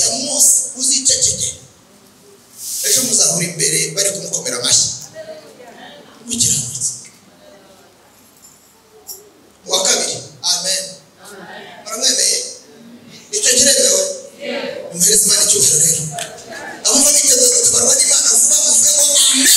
Uriya munsi uziceceke, ejo muzahura imbere bari kumukomera amashyi. Umukiranutsi uwa kabiri, amen. Muramwemeye? Icyo kiremewe? Muhereze Imana icyubahiro rero. Abumva biteguye gutabarwa n'Imana vuba muvuge ngo amen.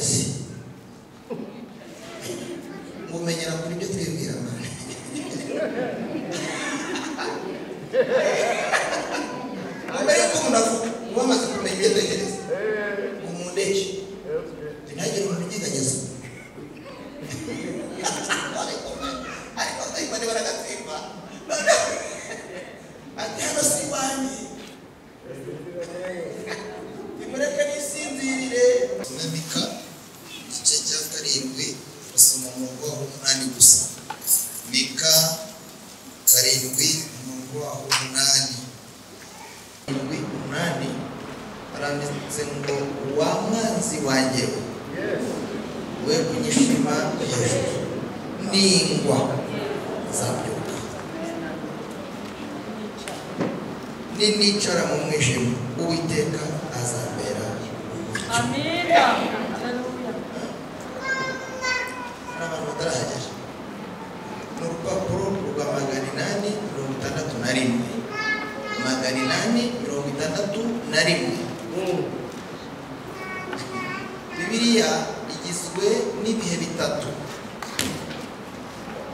Ameze ngo umenyera kuri ibyo twibwira mani. Mbere yuko umuntu avuga uba amaze kumenya ibyo atekereza, ngo mundeke ntihagire umuntu ubyiganyeza. Ariko ndayibone baragatsindwa. Ati hano si iwanjye, nimureke nisinzirire. Mika igice cya 7 basoma umurongo wa 8 gusa. Mika 7 umurongo wa 8. 8 aranditse ngo wa mwanzi wanjye we kunyishima hejuru, ningwa nzabyuka, ninicara mu mwijima Uwiteka azambera umucyo. Amina. Haleluya. Hari abantu batarahagera. Ni urupapuro rwa 861. 861. Bibiliya igizwe n'ibihe bitatu.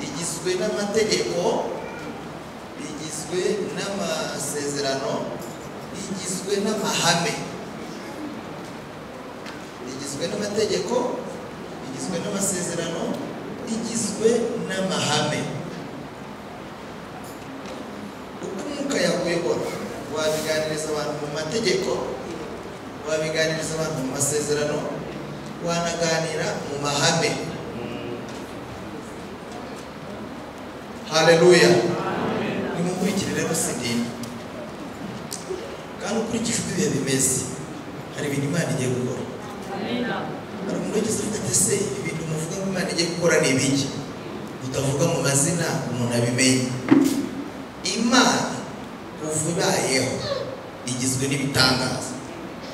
Igizwe n'amategeko, igizwe n'amasezerano, igizwe n'amahame. Igizwe n'amategeko, igizwe n'amasezerano, igizwe n'amahame. Uko umwuka yakuyobora, wabiganiriza abantu mu mategeko, wabiganiriza abantu mu masezerano, wanaganira mu mahame. Haleluya. Nimukurikire rero sidini. Kandi ukurikije uko ibihe bimeze, hari ibintu Imana igiye gukora. Hari umuntu wigeze avuga ati ese ibintu muvuga ngo Imana igiye gukora ni ibiki? Utavuga mu mazina umuntu abimenye. Imana kuva ibayeho igizwe n'ibitangaza,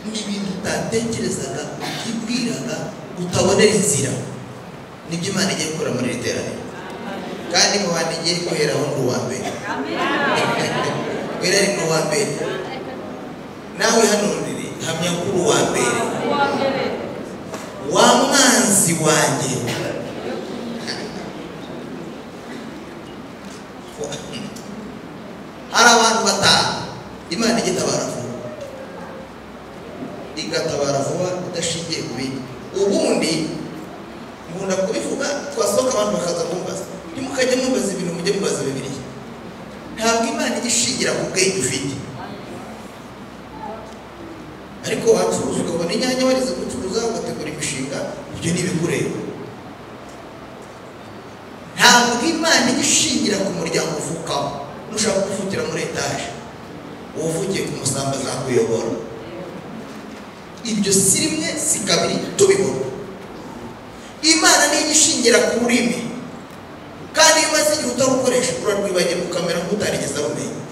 n'ibintu utatekerezaga, utibwiraga, utabonera inzira. Nibyo Imana igiye gukora muri iri teraniro. Kandi mu bantu igiye guheraho ndi uwa mbere. Wera ni uwa mbere. Nawe hano riri hamya ko uri uwa mbere. Wa mwanzi wanjye. Hari abantu batanu Imana igitabara vuba, igatabara vuba idashingiye ku bindi. Ubundi nkunda kubivuga, twasohoka abantu bakaza kumbaza, ntimukajye mubaza ibintu, mujye mubaza Bibiliya. Ntabwo Imana ijya ishingira ku bwenge ufite. Ariko wacuruza ukabona inyanya warize gucuruza, ugategura imishinga, ibyo ni ibikureba. Ntabwo Imana ijya ishingira ku muryango uvukamo. Nushaka kuvukira muri etaje, uvukiye ku musamba azakuyobora. Ibyo si rimwe si kabiri tubibona. Imana niyo ishingira ku rurimi, kandi iyo umaze igihe utarukoresha urarwibagirwa ukamera nk'utarigeze arumenya.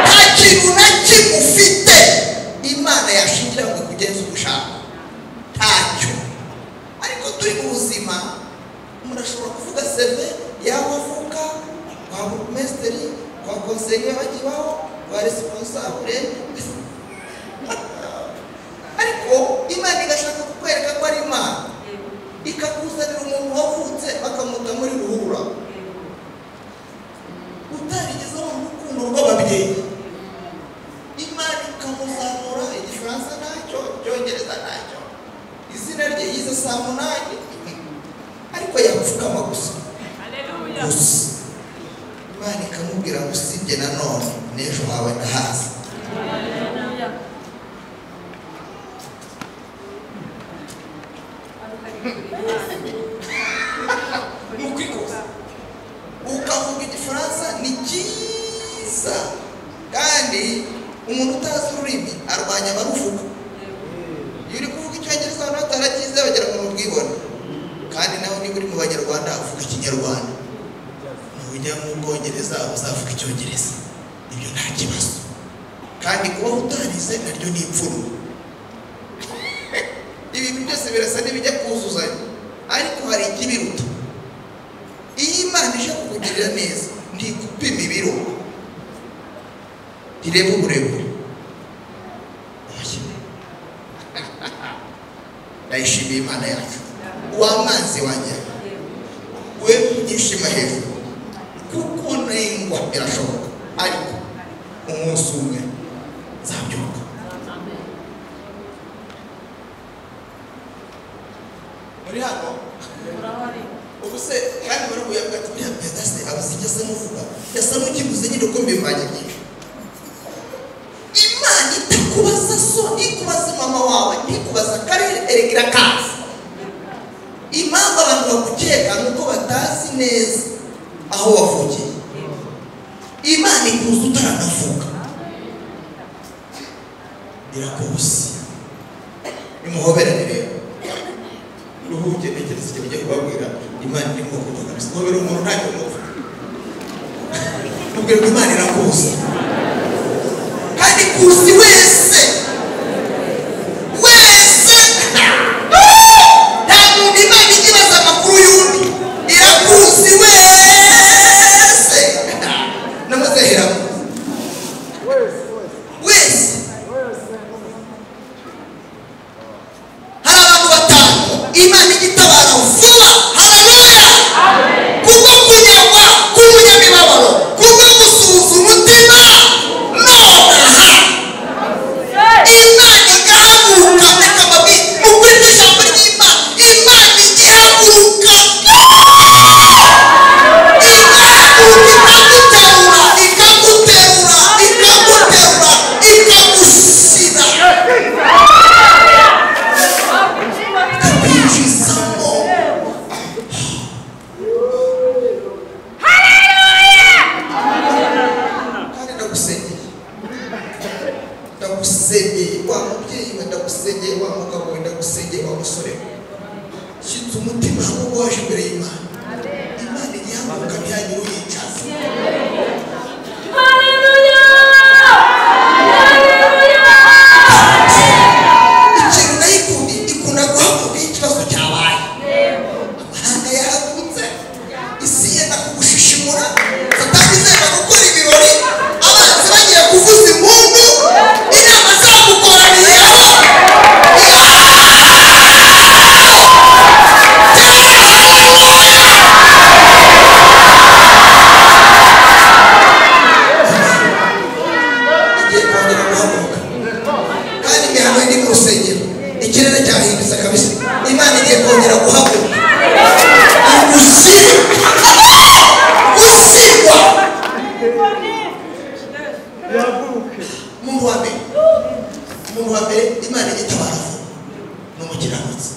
Nta kintu na kimwe ufite Imana yashingira ngo ikugenze uko ushaka, ntacyo. Ariko turi mu buzima, umuntu ashobora kuvuga seve yaho avuka, kwa burugumesitiri, kwa konseye bakibaho, kwa responsable. Ariko Imana igashaka kukwereka ko ari Imana, ikakuzanira umuntu wavutse bakamuta muri ruhurura, utarigeze abona urukundo rw'ababyeyi. Imana ikamuzamura, igifaransa ntacyo, icyongereza ntacyo, izina rye yize saa 8, ariko yapfukama gusa gusa. Imana ikamubwira ngo usibye nanone n'ejo hawe ndahazi. Ni ukwikoza ukavuga igifaransa ni cyiza, kandi umuntu utazi ururimi arwanya abaruvuga. Iyo uri kuvuga icyongereza abantu batarakize bagira ngo ni ubwibone. Kandi nawe niba uri mu banyarwanda uvuga ikinyarwanda, nujya mu Bwongereza uzavuga icyongereza, ibyo nta kibazo. Kandi kuba utarize naryo ni ipfunwe. Ibintu byose birasa n'ibijya kuzuzanya, ariko hari ikibiruta. Iyo Imana ije kukugirira neza ntikupima Ntireba uburebure. Ndayishimiye Imana yacu. Uw'amazi wanjye we yishima hejuru, kuko nengwa birashoboka, ariko umunsi umwe nzabyuka. Muri hano ubu se kandi bari kuyavuga ati buriya perezida se abuze asa n'uvuga, yasa n'ukivuze nyine uko mbivanye byinshi. Imana itakubaza so, ntikubaze mama wawe, ntikubaza akarere, erega irakaza. Impamvu abantu bagukeka ni uko batazi neza aho wavukiye. Imana ikuza utaranavuka, irakuzi. Nimuhoberane rero, ruhuke, ntekereza ikintu ugiye kubabwira. Imana irimo kuvuga kabisa. Muhobere umuntu ntacyo muvuga, mubwire ko Imana irakuzi, kandi ikuzi wese wese. Nta muntu Imana ijya ibaza amakuru y'undi, irakuzi wese. N'amazehera wese. Hari abantu batanu Imana ijya itabara vuba. Haleluya! Kubwo kunyagwa k'umunyamibabaro, kubwo gusuhuza umutima nonaha, Imana igahaguruka. Reka mbabwire mu kuri kw'ijambo ry'Imana, Imana igihaguruka, igahaguruka, ikaguterura, ikaguterura, ikaguterura, ikagushyira, ikakwinjizamo. Kandi ndagusengeye, ndagusengeye wa mubyeyi we, ndagusengeye wa mugabo we, ndagusengeye wa musore we. Shyitsa umutima nk'uko waje imbere y'Imana. Imana igihaguruka ntihagire uyicaza. Ikintu nayikundi ikunda guhaguruka iyo ikibazo cyabaye. Amahanga yahagurutse, isi yenda kugushishimura, Satani izenda gukora ibirori, abanzi bagiye kuvuza impundu, inama zagukoraniyeho. Igiye kongera guhaguruka, kandi imihano iri mu rusengero, ikirere cyahindutse kabisa. Imana igiye kongera guhaguruka, gushyirwa umuntu wa mbere. Umuntu wa mbere Imana igitabara vuba ni umukiranutsi.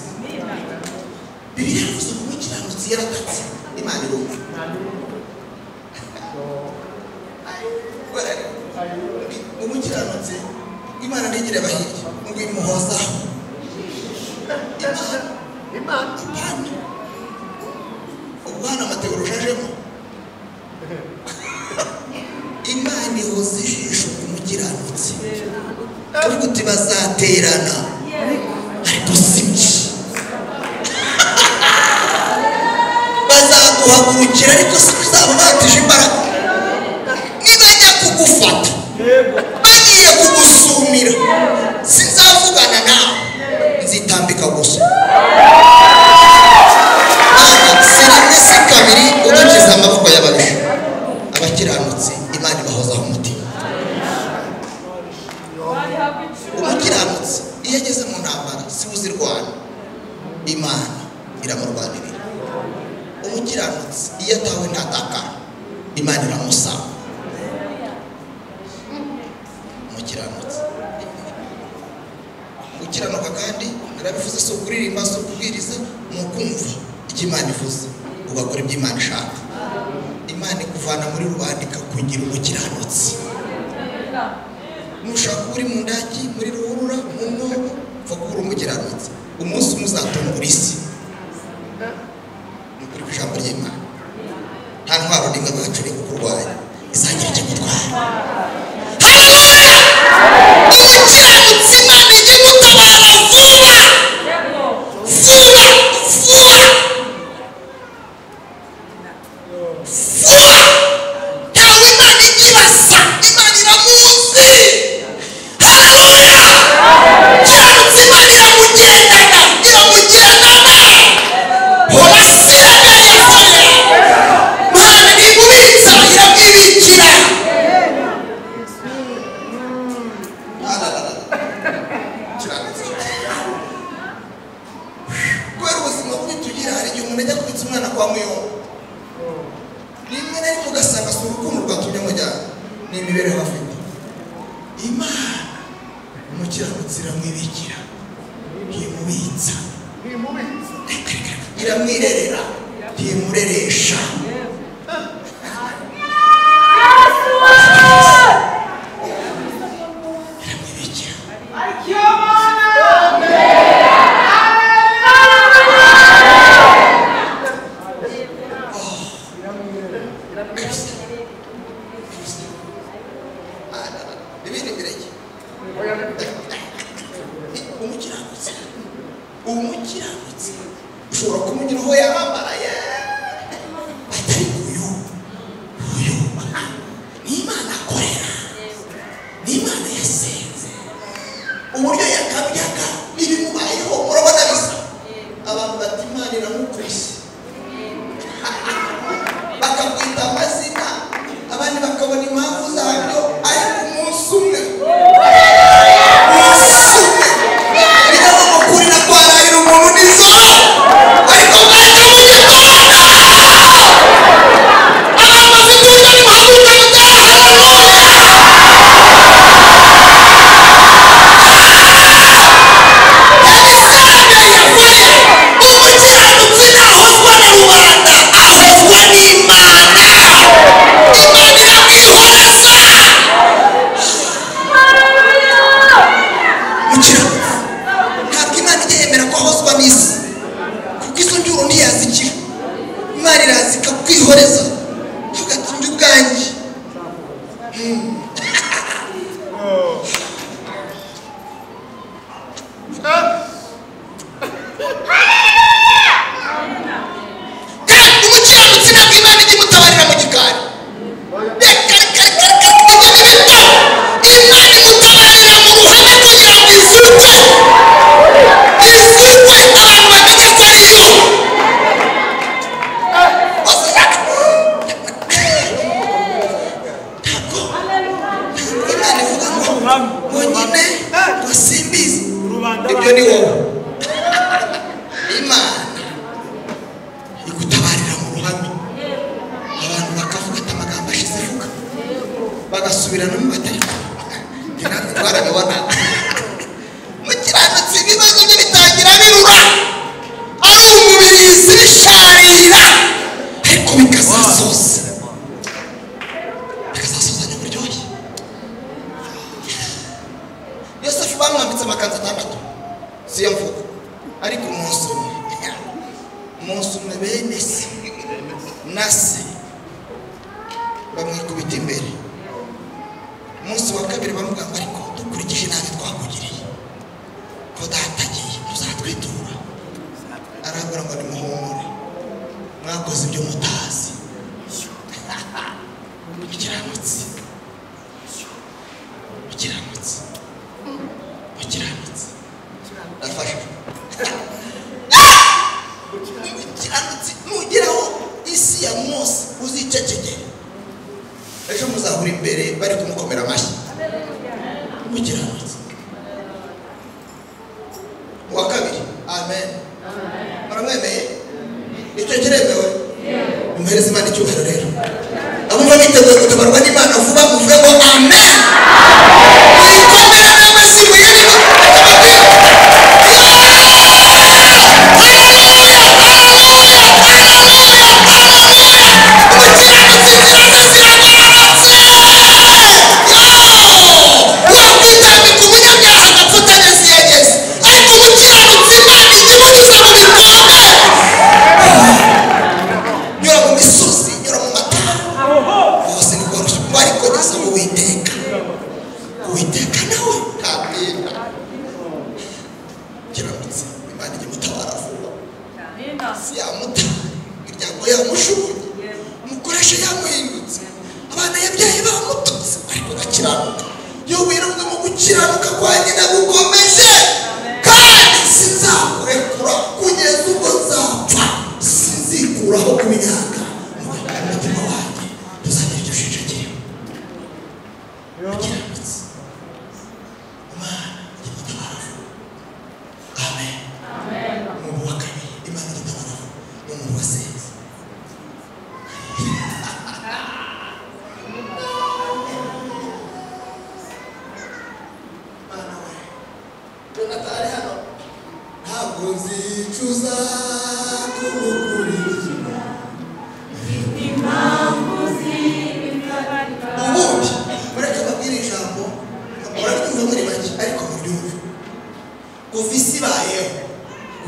Bibiliya yavuze ngo umukiranutsi yaratatse, Imana irumva. Umukiranutsi Imana ntigire abahirya ngo imuhozaho. Imana Imana ubwo hano amategura ushajemo. Imana ihoza ijisho ku mukiranutsi, tuvuga uti bazaterana ariko si byo, bazaguhagurukira ariko si uzaba batije imbaraga. Nibajya kugufata bagiye kugusumira, sinzavugana nawe, nzitambika gusa. Mana, si rimwe si kabiri udukiza amaboko y'ababisha. Abakiranutsi Imana ibahozaho umutima. Umukiranutsi iyo ageze mu ntambara si we uzirwana, Imana iramurwanirira. Umukiranutsi iyo atawe ntatakara, Imana iramusaba. Umukiranutsi gukiranuka kandi narabivuze, si ukuririmba, si ukubwiriza, ni ukumva icyo Imana ivuze ugakora ibyo Imana ishaka. Imana ikuvana muri rubanda ikakugira umukiranutsi. Nushaka kuba uri mu ndaki, muri ruhurura, mu mwobo, upfa kuba uri umukiranutsi. Umunsi umwe uzatungura isi. Ni ukuri kw'ijambo ry'Imana. Nta ntwaro n'imwe bacuriye kukurwanya izagira icyo igutwara. Haleluya! Umukiranutsi Imana ijya imutabara vuba vuba vuba vuba. Ntawe Imana ijya ibasa, Imana iramuzi. Ni imibereho afite. Imana umukiranutsi iramwibikira, ntimubitsa, iramwirerera, ntimureresha. Iramwibikira. Ibindi bireke. Umukiranutsi, umukiranutsi ushobora kumunyuraho yarambaraye, atari uyu uyu ni Imana akorera, ni Imana yasenze. Uburyo yakabyaga n'ibimubayeho murabona bisa. Abantu bati Imana iramukubise, bakakwita amazina, abandi bakabona impamvu zabyo, ariko umunsi umwe ibyo ni wowe. Imana igutabarira mu ruhame, abantu bakavuga ati amagambo ashize ivuga, bagasubirana batari natwe twarabibona. Mukiranutsi ibibazo bye bitangira birura, ari umubirizi bisharira, ariko bikazasoza, bikazasozanya uburyohe. Yosefu bamwambitse amakanzu 6, siyo mvugo, ariko umunsi umwe, umunsi umwe bene se na se bamwikubita imbere. Umunsi wa kabiri bamubwira ngo ariko dukurikije nabi twakugiriye, ko datagiye tuzatwitura. Arabwira ngo nimuhumure, mwakoze ibyo mutazi. Mukiranutsi, mukiranutsi, mukiranutsi afashe. Mukiranutsi nugeraho isi ya Mose uzicecekere, ejo muzahura imbere bari kumukomera amashyi. Mukiranutsi uwa kabiri, amen. Muramwemeye? Icyo kiremewe? Muhereze Imana icyubahiro rero. Abumva biteguye gutabarwa n'Imana vuba muvuge ngo amen. Mwikomere n'amashyi muyarimo.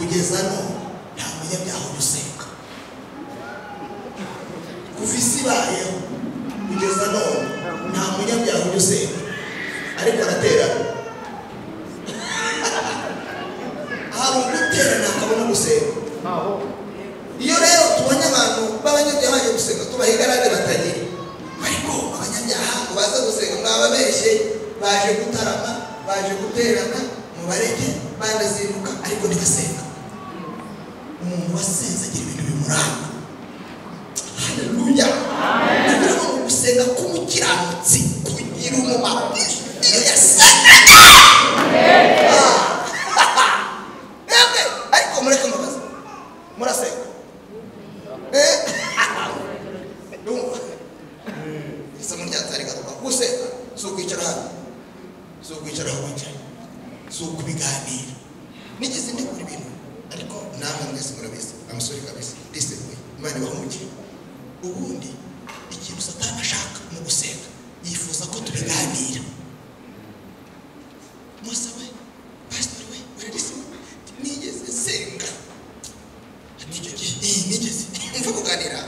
Kugeza none nta munyabyaha usenga. Kuva isi ibayeho kugeza none nta munyabyaha usenga, ariko araterana. Hari uguterana akabona gusenga. Iyo rero tubonye abantu b'abanyabyaha baje gusenga tubaha igarade batagira, ariko abanyabyaha baza gusenga mwababeshye, baje gutarama, baje guterana, mubareke banazinduka, ariko ntibasenga. Umuntu wasenze agira ibintu bimuranga. Haleluya. Kugira ngo gusenga k'umukiranutsi kugira umumaro iyo yasengaga. Ariko mureke mbabaze, murasenga? Isomo ryacu rigaruka gusenga si ukwicara hano, si ukwicara aho wicaye, si ukubiganira. Nigeze ndikora ibintu, ariko namwe mwese murabizi, amusore kabisa ndiseguye, Imana ibahe. Ubundi ikintu Satani ashaka mu gusenga, yifuza ko tubiganira. Mose we, pastor we, barariseguye, nigeze nsenga. Ati icyo gihe nigeze mva kuganira.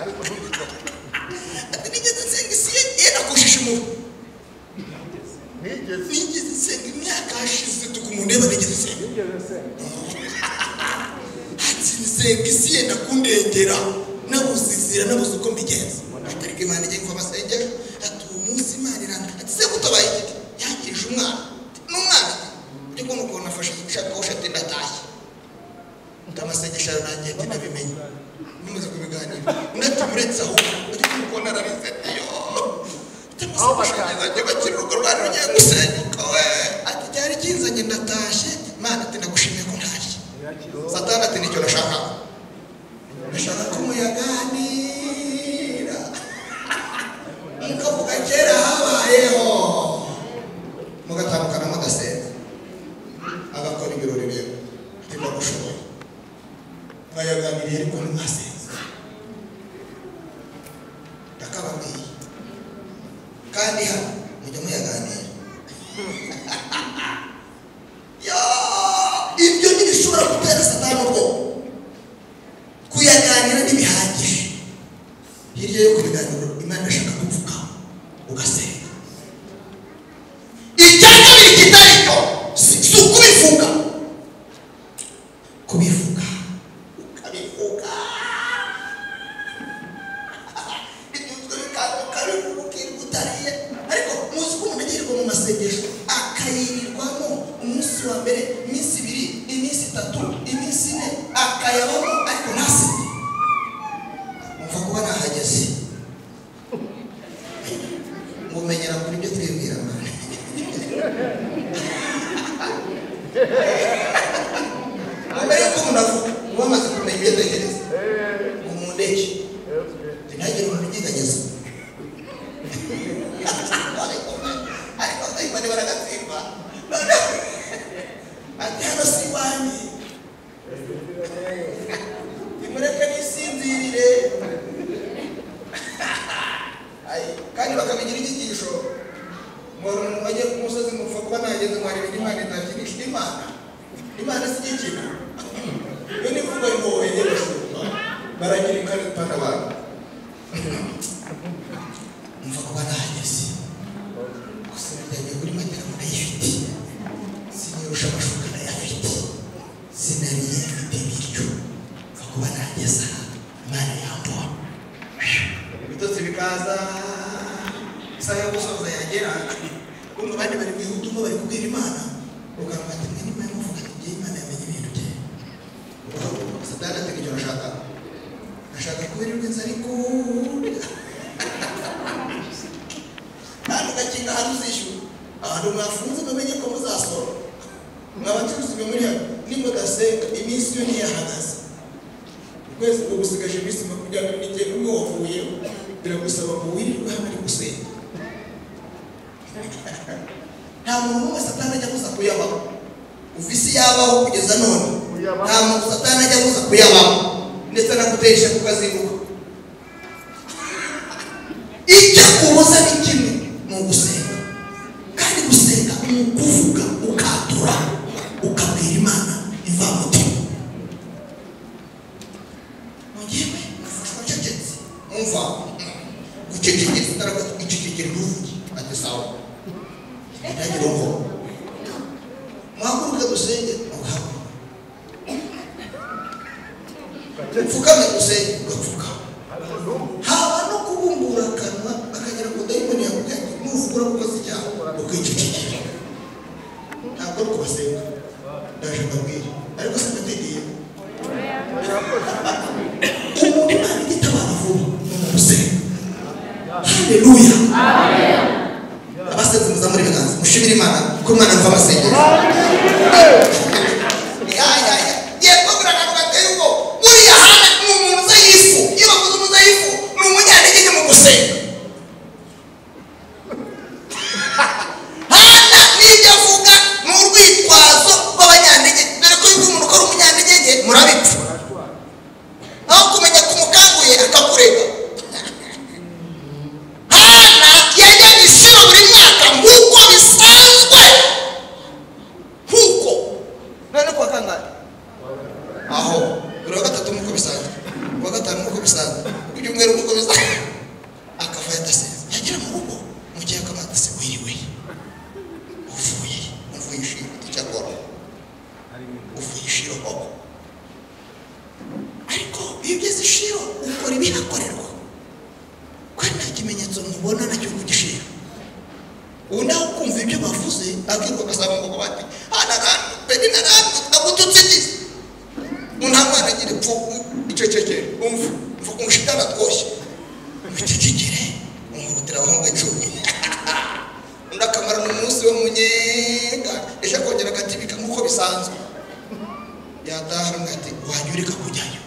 Ati nigeze nsenga isi yenda kushishimura. Nigeze nsenga imyaka hashize tukumundeba, nigeze nsenga. Ati nsenga isi yenda kundengera, nabuze inzira, nabuze uko mbigenza. Ati ariko Imana igiye kuva amasengesho. Ati uwo munsi Imana iranga. Ati se gutabaye igiti yakirije umwana n'umwana. Ati kubona ukuntu nafashe ishakoshi, ati ndatashye. Amasengesho arangiye, ati nabimenye mumaze kubiganira. Undi ati uretse aho, ati ukuntu ararize, ati yo amasengesho bakira urugo rwari rugiye gusenyuka we. Ati cyari kinzanye ndatashye, Imana ati ndagushimiye ko ntashye. Satani ati nicyo nashakaga, ndashaka ko muyaganira mukavuga kera habayeho, mugatandukana mudasenga. Agakora ibirori rero, ati ndagushoboye, mwayaganiriye ariko ntimwasenze. Ndakababwiye kandi hano mujya muyaganira. Ibyo ntibishobora gutera Satani ubwoba. Kuyaganira ntibihagije. Hirya yo kubiganira, Imana ishaka gupfuka ugasenga. Icya kabiri kitari cyo si ukubivuga, kubivuga ukabivuga, ibyuzwe bikaza ukabivuga ukirirwa utariye. Ariko muzi ko umuntu agirirwa mu masengesho akayirirwamo umunsi wa mbere, iminsi ibiri, iminsi itatu, iminsi ine, akayabamo ariko ntasenge. Mupfa kuba nahageze mumenyera kuri ibyo twibwira. Mbere yuko umuntu avuga uba amaze kumenya ibyo atekereza, ngo mundeke ntihagire umuntu unyeganyeza. Ariko ndayimane baragatsimba. Ati hano si iwanjye, nimureke nisinzirire. Kandi bakabigira inyigisho. Ngo umuntu ajye ku musozi mupfa kuba nageze ngo hari ibintu Imana itakinisha. Imana Imana si igikina. Iyo nivuga ngo wege bashumba baragira ikarita abantu. Mupfa kuba nahageze gusa bijyanye kuri matera ndayifite, sinirusha amashuka ndayafite, sinariye mfite ibiryo, mupfa kuba nahageze aha Imana yamboha. Ibitotsi bikaza, isaha yo gusoza yagera, kumva abandi bari mu ihutu bari kubwira Imana, ukavuga ati mwe nimba muvuga ati ngiye Imana yamenye ibintu bye. Satani ati nicyo nashakaga, nashaka kubirirwa inzara ikunda. Kandi ugakinga ahantu uzishyura, ahantu mwafunze mumenye ko muzasora. Mwabacuruzi mwe muri hano nimudasenga iminsi yo ntiyahagaze. Ukwezi ko gusigaje iminsi 29 umwe wavuyeho, biragusaba ngo wirirwe hano ari gusenga. Nta muntu n'umwe Satani ajya abuza kuyabaho. Kuva isi yabaho kugeza none nta muntu Satani ajya abuza kuyabaho, ndetse anagutesha kukazinduka. Icyo akubuza ni kimwe, ni ugusenga. Kandi gusenga ni ukuvuga, ukatura, ukabwira Imana ivamutima. ati icecekere ntuvuge, ati sawa ntagire ngo muhaguruke dusenge, ugahaguruka upfukame dusenge, ugapfukama. Haba no kubumbura akanwa akagera ku dayimoni yakubwiye ati nuvugura gukoze icyaha ukicecekera. Ntabwo ari kubasenga, ndaje mbabwire, ariko sinategeye. Umuntu Imana igitabara vuba ni umuntu usenga. Haleluya. Abasenze muzamure ibiganza mushimire Imana ko Imana mva abasengesho. Yego akantu gateye ubwoba. Buriya Hana ni umuntu uzayifu. Iyo bavuze umuzayifu ni umunyantege nke mu gusenga. Hana n'ibyo avuga ni urwitwazo rw'abanyantege, dore ko iyo umuntu ukora umunyantege nke murabipfa. Aho kumenya ko umukanguye akakurega. Hana yajyaga i Shilo buri mwaka nk'uko bisanzwe, nk'uko none kuwa kangahe aho buri wa gatatu nk'uko bisanzwe, kuwa gatanu nk'uko bisanzwe, ku cyumweru nk'uko bisanzwe, akava yadasenze. Yagera mu rugo mu gihe akamata se wiriwe uvuye uvuye i Shilo, icyakora uvuye i Shilo koko. Ariko iyo ugeze i Shilo ukora ibihakorerwa, kandi nta kimenyetso mubona nacyo ku gishiro. Ubu nawe ukumva ibyo bavuze akirwa agasaba ngo bati hana penina agututse iki nta mwana agira ipfu icecekere umva mva umushitana twoshye icecekere umurutira abahungu 10. Undi akamarana umunsi wo munyenga ejo akongera agatibika nk'uko bisanzwe. Yataha aramubwira ati wajya ureka kujyayo,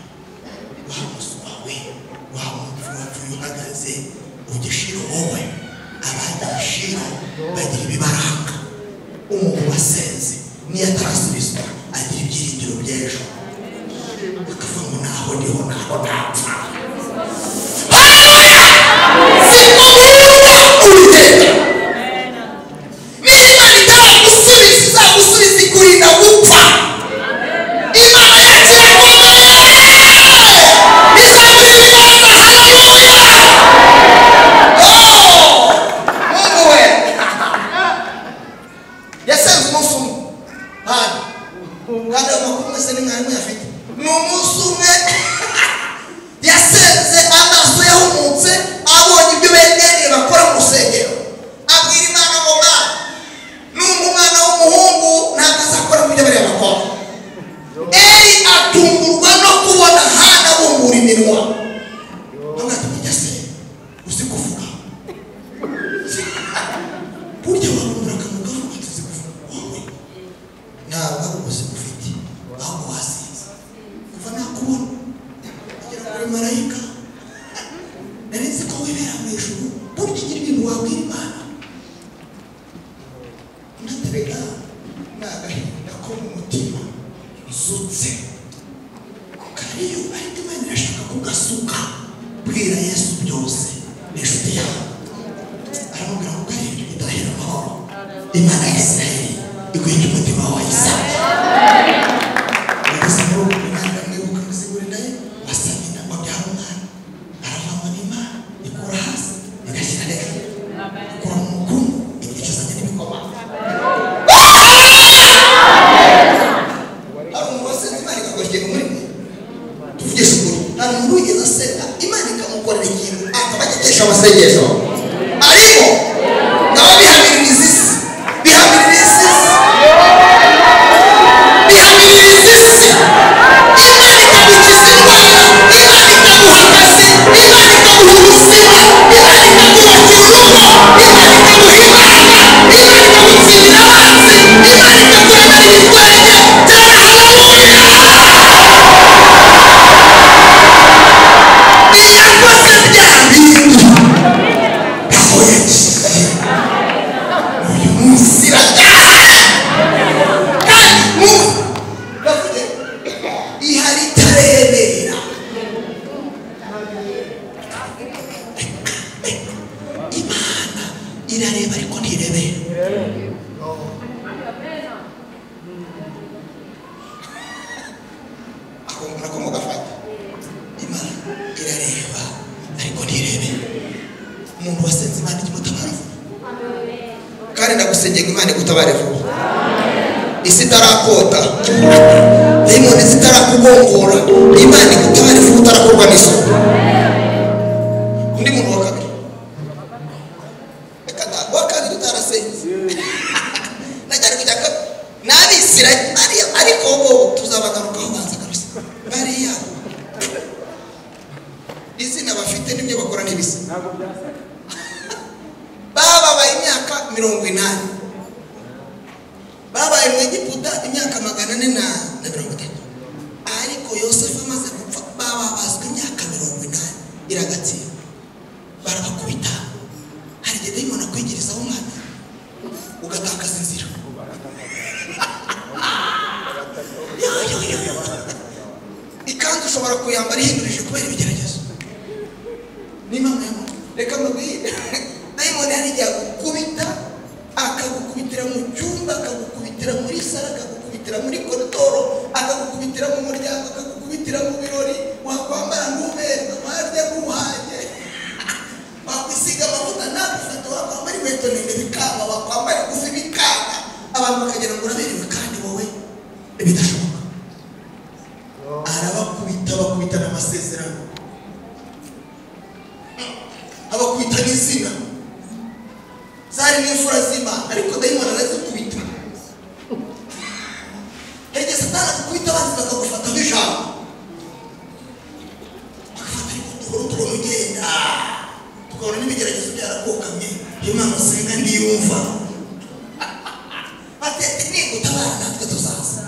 wa muswa we, wa mupfu wapfuye uhagaze ugishiro wowe. Abagiye i Shilo bagira ibibaranga. Umuntu wasenze niyo atarasubizwa agira ibyiringiro by'ejo, akavuga ngo naho ndiho naho ntapfa. Haleluya! Sikubura Uwiteka. Niba Imana itaragusubiza izagusubiza ikurinda gupfa. Imana yacu irakomeye, izamura ibiganza. Haleluya! Oh, Mungu we yasenze umunsi umwe hano, kandi ayo makuru mwese ni mwari muyafite. Ni umunsi umwe yasenze amaso yahumutse abonye ibyo bene bakora mu rusengero, abwira Imana ngo Mana, numva umwana w'umuhungu ntabwo azakora mu byo bariya bakora. Eli atungurwa no kubona Hana abumbura iminwa. Bamwe ati burya se uzi kuvuga? Burya wabumbura akanwa ukavuga ati uzi kuvuga wowe? Ntabwo ari ubuzima ufite, ahubwo wasinze. Kuva nakubona agera kuri marayika, nari nzi ko wibera mu ijuru, burya ugira ibintu wabwira Imana. Ndaterega ni agahinda ko mu mutima nsutse kariyo, ariko Imana irashaka kugasuka. Bwira Yesu byose, ni inshuti yawe. Aramubwira ngo karibyo itahira amahoro. Imana ya Isirayeli iguhinge umutima wawe Isaka. Yageze mu rugo Imana iramwibuka ngo naye wasamina wabyara umwana, aravangwa n'Imana ikura hasi igashyira hejuru, ikura mu mukungu ikicazanya n'ibikoma. Hari umuntu wasenze Imana igakora ikintu muri mwe, tuvugishe ukuri, hari umuntu wigeze asenga Imana ikamukorera ikintu akaba agitesha amasengesho arimo nawe bihamiririza isi, bihamiririza isi, bihamiririza isi. Imana ikagukiza indwara, Imana ikaguha akazi, Imana ikaguha ubuzima, Imana ikakubakira urugo, Imana ikaguha imbaraga, Imana ikagutsindira abanzi, Imana ikakuremera ibitwenge. Tera haleluya! Iyakoze bya bindi aho yagiye uyu munsi irataha. Kandi mwumve ndavuge ihari itarebera. Imana irareba ariko ntirebera. Ako nako mugafata. Imana irareba ariko ntirebera. Umuntu wasenze Imana ikimutabara vuba. Kandi ndagusengera Imana igutabare vuba. Isi itarakota, dayimoni zitarakugongora, Imana igutabare vuba utarakorwa n'isoni. Undi muntu wa kabiri, reka wa kabiri utarasenze najyana kujya n'Abisirayeli, ariko bo tuzabagarukaho banza kabisa. Bariya izina bafite n'ibyo bakora n'ibisa. Bababaye imyaka 80, babaye mu Egiputa imyaka 430, ariko Yosefu amaze gupfa bababazwa imyaka 80 iragatsinda, barabakubita. Hari igihe dayimoni akwigirizaho umwana ugatakaza inzira. Ikanzu ushobora kuyambara ihindurije kubera ibigeragezo. N'Imana y'amahoro, reka mbabwire, dayimoni hari igihe agukubita, akagukubitira mu cyumba, akagukubitira muri sara, akagukubitira muri koridoro, akagukubitira mu muryango, akagukubitira mu birori, wakwambara ntuberwe, warya ntuhage, wakwisiga amavuta ntagufate, wakwambara inkweto ndende bikanga, wakwambara igufi bikanga, abantu bakagira ngo uraberewe kandi wowe bidashoboka. Arabakubita, bakubita n'amasezerano, abakubita n'izina, zari n'imfura z'Imana, ariko dayimoni arazikubita. Hari igihe Satani agukubita abanzi bakagufataho ijambo, bagafata ariko duhora tubona ugenda, tukabona n'ibigeragezo byarakokamye, Imana usenga ntiyumva. Bati nigutabara natwe tuzaza.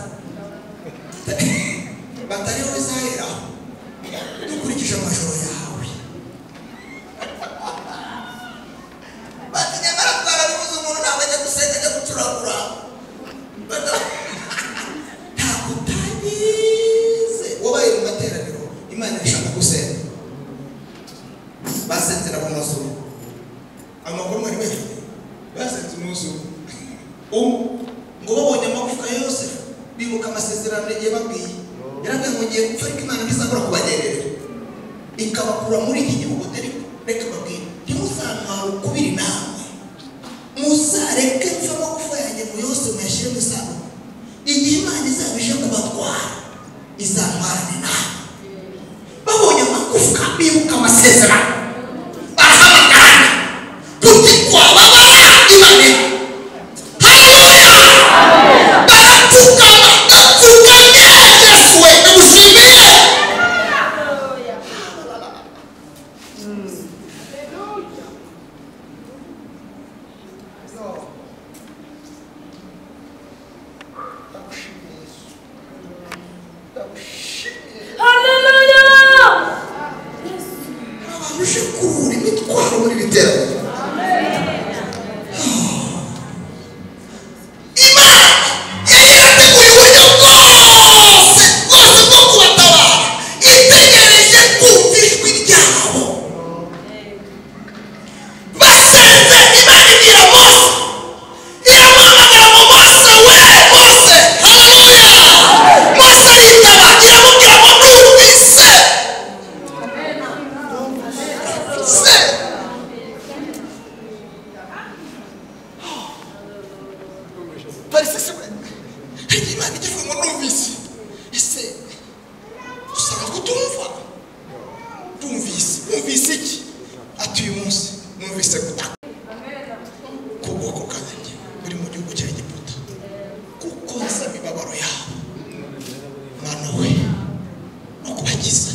Batariho bizaheraho dukurikije amajoro yawe. Bati nyamara twarabibuze, umuntu ntabwo ajya gusenga ajya gucuragura. Ntabwo utagize wabaye mu materaniro, Imana irashaka gusenga. Basenze nabo umunsi umwe, amakuru mwari muyafite, basenze umunsi umwe ngo babonye amagufwa ya Yosefu, bibuka amasezerano yababwiye. Yarabwiye ngo ngiye gupfa ariko Imana ntizabura kubagenderera, ikabakura muri iki gihugu. Reka mbabwire, ntimuzantware ukubiri namwe, muzareke mfe amagufa yanjye mu yose muyashyire mu isanduku. Igihe Imana izaba ije kubatwara, izantwarane namwe. Babonye amagufwa bibuka amasezerano, barahamagarana kuki twababara Imana. Haleluya! Barapfukama, ndapfukamye, Yesu we ndagushimiye. Hallelujah! Abantu uje kurura imitwaro muri iri teraniro. Imana yari yarateguye uburyo bwose bwose bwo kubatabara, itegereje kumva ijwi ryabo. Basenze, Imana ibwira Mose, iramuhamagara ngo Mose we, Mose, haleluya! Mose aritaba, iramubwira ngo numvise. Se Parisisi we, hari igihe Imana ijya ivuga ngo numvise. Ese usanzwe utumva? Ndumvise. Wumvise iki? Ati uyu munsi numvise gutaka k'ubwoko bwanjye buri mu gihugu cya Egiputa, kuko nzi imibabaro yabo, manuwe no kubakiza,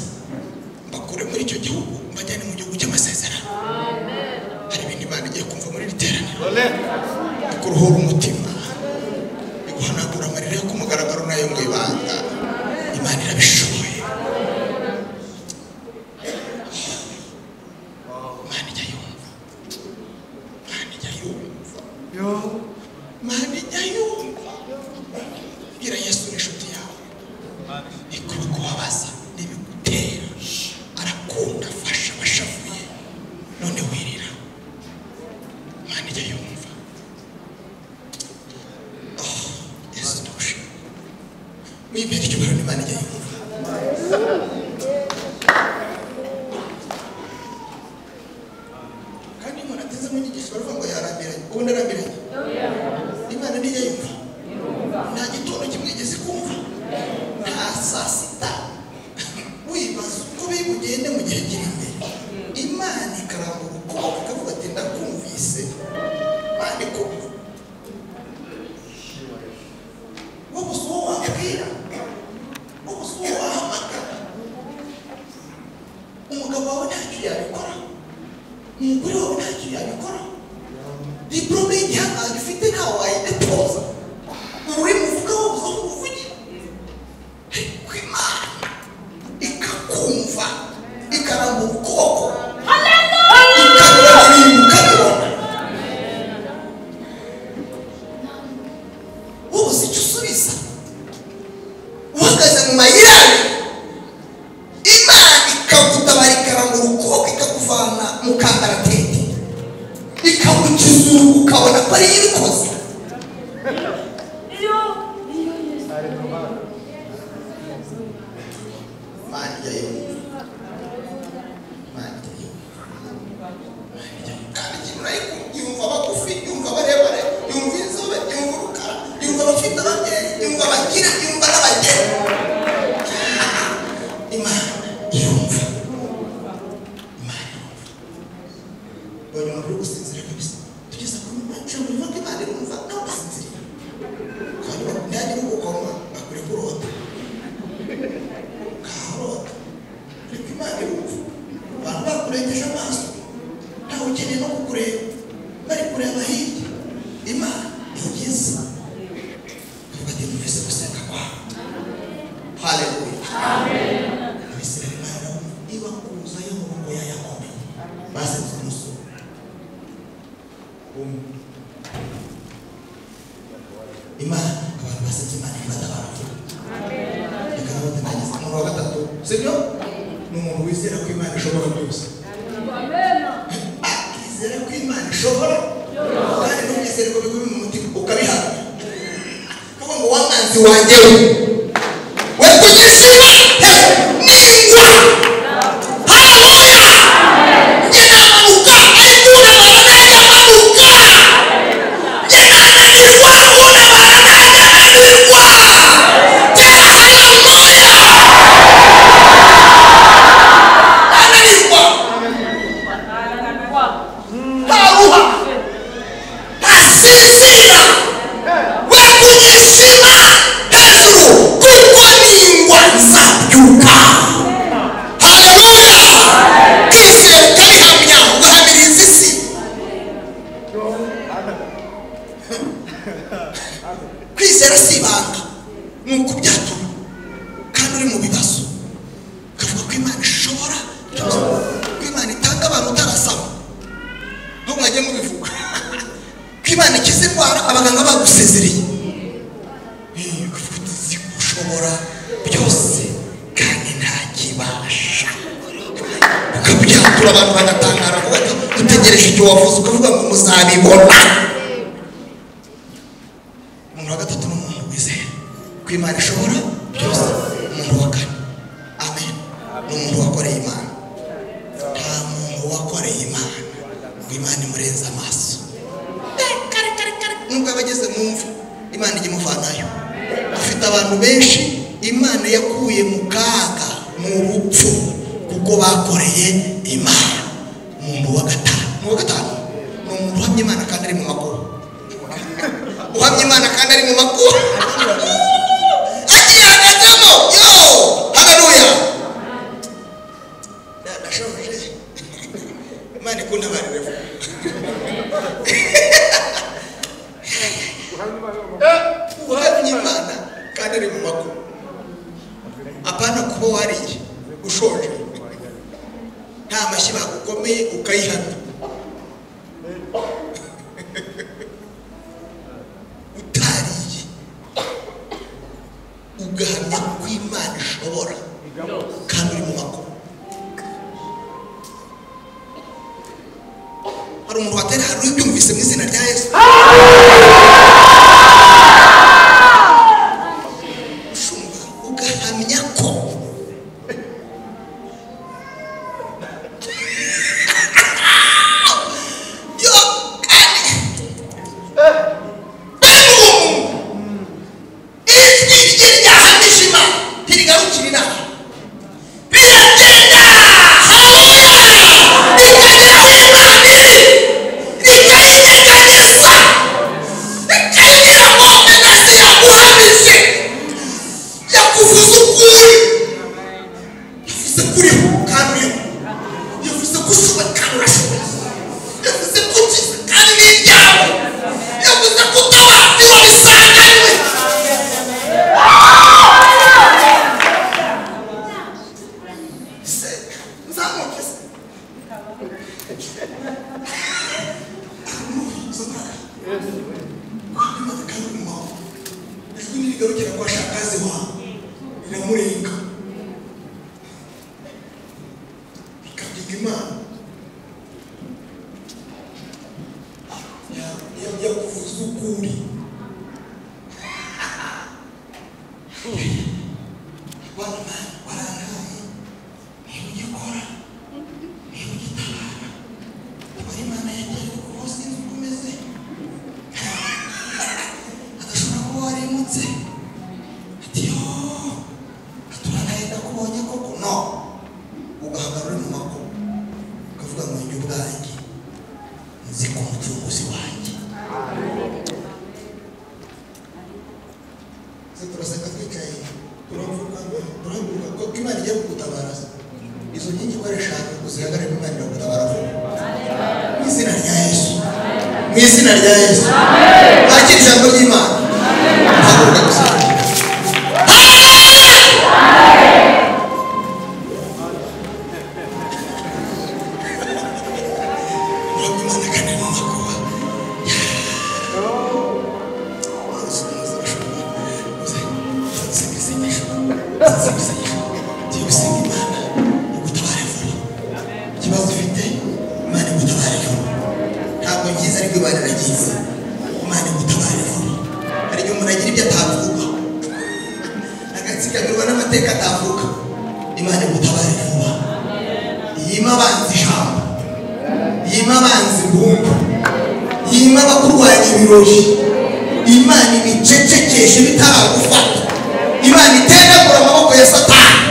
mbakure muri icyo gihugu mbajyane mu gihugu cy'amasezerano. Hari ibintu Imana igiye kumva muri iri teraniro, ikuruhura umutima, iguhanagura amarira yo ku mugaragaro n'ayo mu ibanga. Imana irabishoboye. Imana ijya yumva, Imana ijya yumva, Imana ijya yumva. Bwira Yesu n'inshuti yawe, ikubabaza n'ibigutera, arakunda, afasha abashavuye, none wirira. Imana ijya yumva. Yesu ndagushima. Mwibere icyubahiro n'Imana ijya yumva. Kandi Nyigisho baravuga ngo yarambiranye, ubundi arambiranye. Imana ntijya yumva. Nta gitondo kimwe igeze kumva, nta saa sita. Wibaza uko biri bugende mu gihe kiri imbere. Imana ikarambura ukuboko ikavuga ati ndakumvise. Imana ikumva. Wowe uzi uwo wabwira, wowe uzi uwo wahamagara. Umugabo wawe ntacyo yabikora, umugore wawe ntacyo yabikora. Diporome y'igihangange ufite ntawe wayidepoza. Ururimi uvuga wowe uzi aho uruvugira. Ariko Imana ikakumva, ikarambura ukuboko, ikabona ibintu ukabibona. Wowe uzi icyo usubiza. Uhagaze mu mayira abiri, Imana ikagutabara, ikarambura ukuboko, ikakuvana mu kangaratete, ikagukizura, ukabona ko ariyo ibikoze. Imana ijya yumva. Imana ijya yumva. Imana ijya yumva. Kandi ikintu urayikunda, yumva abagufi, yumva abarebare, yumva inzobe, yumva urukara, yumva abafite ababyeyi, yumva abakire, yumva n'abakene. Imana irumva. Imana irumva. Mbonye umuntu uri gusinzira kabisa. Tugeze ku ijambo rivuga ko Imana irumva, nawe ugasinzira. Kandi ntihagire ugukoma, akure kurota. Karota. Ariko Imana irumva. Abantu bakurengeje amaso, ntawe ukeneye no kukureba, bari kureba hirya. Imana igeze. Ikavuga ati numvise gusenga kwawe. Haleluya. Abisirayeli Imana irabumva, ibakuzayo amaboko yayo akomeye. Basenze umusoro umwe. Imana, abantu basenze Imana ibatabara vuba. Reka nawe ndangize. Umuntu wa gatatu, sibyo? Ni umuntu wizera ko Imana ishobora byose. Akizera ko Imana ishobora, kandi ntubyizere ngo bigume mu mutima, ukabihamya. Kuko ngo wa mwanzi wanjye we kunyishima ningwa. Haleluya! Njye namanuka, ariko untabara ntajya amanuka. Njye nananirwa, untabara ntajya ananirwa. Tera haleluya! Ananirwa, ntaruha, ntasinzira. We kunyishima hejuru, kuko ningwa nzabyuka. Haleluya! Kwizera ukabihamya, ugahamiriza isi. Kwizera si ibanga, ni ukubyatura kandi uri mu bibazo, ukavuga ko Imana ishobora byose, ko Imana itanga abantu utarasaba, ntabwo mwajya mubivuga, ko Imana ikiza indwara abaganga bagusezereye. Ukavuga uti nzi ko ushobora byose kandi ntakibasha. Ukabyatura abantu bagatangara, bavuga ati dutegereje icyo wavuze, ukavuga ngo muzabibona. Umuntu wa gatatu ni umuntu wizera ko Imana ishobora byose. Umuntu wa kane, amen, ni umuntu wakoreye Imana. Nta muntu wakoreye Imana ngo Imana imurenze amaso. Kare kare kare, nubwo aba ageze mu mva, Imana ijya imuvanayo. Dufite abantu benshi Imana yakuye mu kaga, mu rupfu, kuko bakoreye Imana. Umuntu wa gatanu, ni uwa gatanu, ni umuntu uhamya Imana kandi ari mu makuba. Uhamya Imana kandi ari mu makuba. Agihagazemo, yo! Haleluya! Ndashoje. Imana ikuntabarire vuba. Uhamya Imana kandi ari mu makuba. Apana kuba wariye ushonje, nta mashyi bagukomeye ukayihamya. Utariye ugahamya ko Imana ishobora kandi uri mu makuba. Hari umuntu watera hari ubyumvise mu izina rya Yesu. Ushumba ugahamya ko yo Imana kandi uri mu mahoro. Ijwi nirigarukira kwa shakazi wawe riramurenga, rikabyiga Imana yakuvuza ukuri. Bwana Mana warantaye, niba ugikora, niba ugitabara, niba Imana yagiye kuko sinzi uko umeze, adashobora kuba warimutse ati yo aturantaye ndakubonye koko. No, ugahagarara uri mu makuba ukavuga ngo njye ubwanjye nzi ko umucunguzi wanjye. Turasenga twicaye, turavuga, turahaguruka kuko Imana igiye kugutabara. Izo nkingi uko ari eshanu uzihagarare, Imana iragutabara vuba mu izina rya Yesu, mu izina rya Yesu. Akira ijambo ry'Imana, haguruka gusenga. Uramya Imana kandi mu makuba. Tugiye gusenga Imana igutabare vuba. Ikibazo ufite, Imana igutabare vuba. Ntabwo ngize ariko Imana iragize. Imana igutabare vuba. Hari igihe umuntu agira ibyo atavuga, agatsikamirwa n'amateka atavuga. Imana igutabare vuba. Yima abanzi ijambo, yima abanzi imbunda, yima abakurwanya ibirori. Imana ibicecekeshe bitaragufata. Imana iteragura amaboko ya Satani.